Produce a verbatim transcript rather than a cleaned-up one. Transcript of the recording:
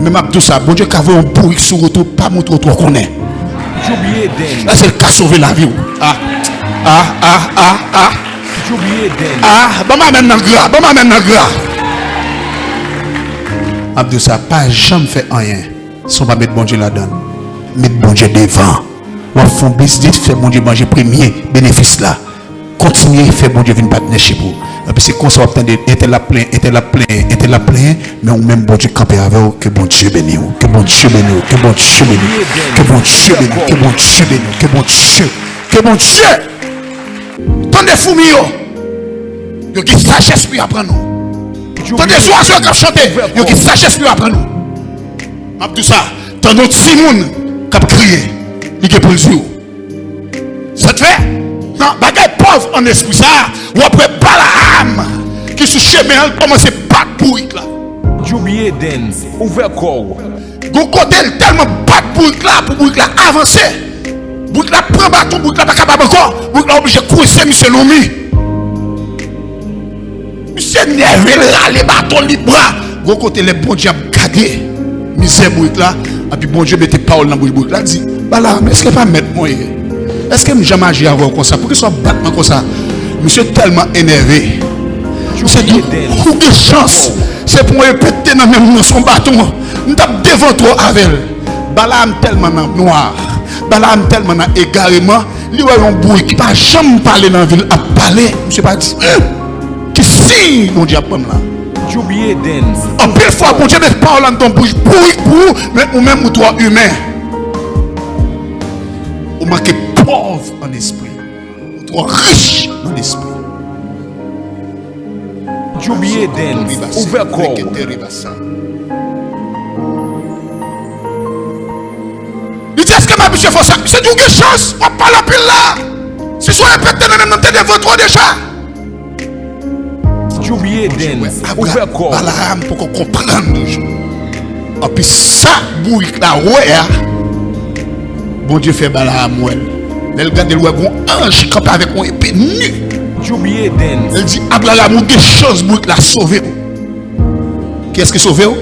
Men m ap di w sa, Bondye ka voye yon bourik sou wout ou, pa montre w twò konnen. Lè se l ka sove lavi w. Ah, ah, ah, ah, ah. Ah, ban m amèn nan gra, ban m amèn nan gra. M ap di w sa, pa janm fè anyen san w pa met Bondye ladan l. Met Bondye devan. W ap fè yon biznis, fè Bondye manje premye benefis la. Kontinye fè Bondye vin patnèchip ou. Epi se konsa w ap tande entèl ap plenyen, entèl ap plenyen, entèl ap plenyen, men ou menm Bondye kanpe avè w. Ke Bondye beni w, ke Bondye beni w, ke Bondye beni w, ke Bondye beni w, ke Bondye beni w, ke Bondye, ke Bondye. Tande foumi yo. Yo gen sajès pou y aprann nou. Tande zwazo k ap chante. Yo gen sajès pou y aprann nou. M ap di w sa. Tande yon timoun k ap kriye. Li gen pou l di w. Sa t fè, nan bagay pòv an espri sa a, w ap wè Balaam ki sou chemen an, l kòmanse bat bourik la. Djoubye Dance, ouvè kò w. Gon kote, l tèlman bat bourik la pou bourik la avanse. Bourik la pran baton, bourik la pa kapab ankò. Bourik la oblije kwense misye nan mi. Misye nève, l rale baton, li bra. Gon kote lè Bondye ap gade mizè bourik la, epi Bondye mete pawòl nan bouch bourik la, l di, Balaam, èske pa mèt mwen ye? Èske m janm aji avè w konsa? Poukisa w ap bat mwen konsa? Misye tèlman enève. Misye di, ou gen chans. Se pou mwen yo pete nan men m nan, se yon baton. M t ap devan twò avè l. Balaam tèlman nan nwa. Balaam tèlman nan egareman. Li wè yon bourik ki pa janm pale nan vi l ap pale. Misye pa di, "Hum! Ki siy Bondye ap ban m la?" Djoubye Dance. Anpil fwa, Bondye met pawòl anndan bouch bourik pou ou, men ou menm ou twò imen. Ou manke pòv an espri. Ou twò rich an espri. Djoubye Dance, ouvè kò w. Li di, èske m abitye fè sa? Misye di, ou gen chans, w ap pale anpil la. Si sou repete nan menm nan, m te devan twò deja. Djoubye Dance, ouvè kò w. Balaam poko konprann toujou. Anpi sa bourik la wè a, Bondye fè Balaam wè l. Lè l gade, l wè gon anj kanpe avèk yon epe ni. Djoubye Dance. L di, Abraram, ou gen chans, bourik la sove w. Kiyès ki sove w?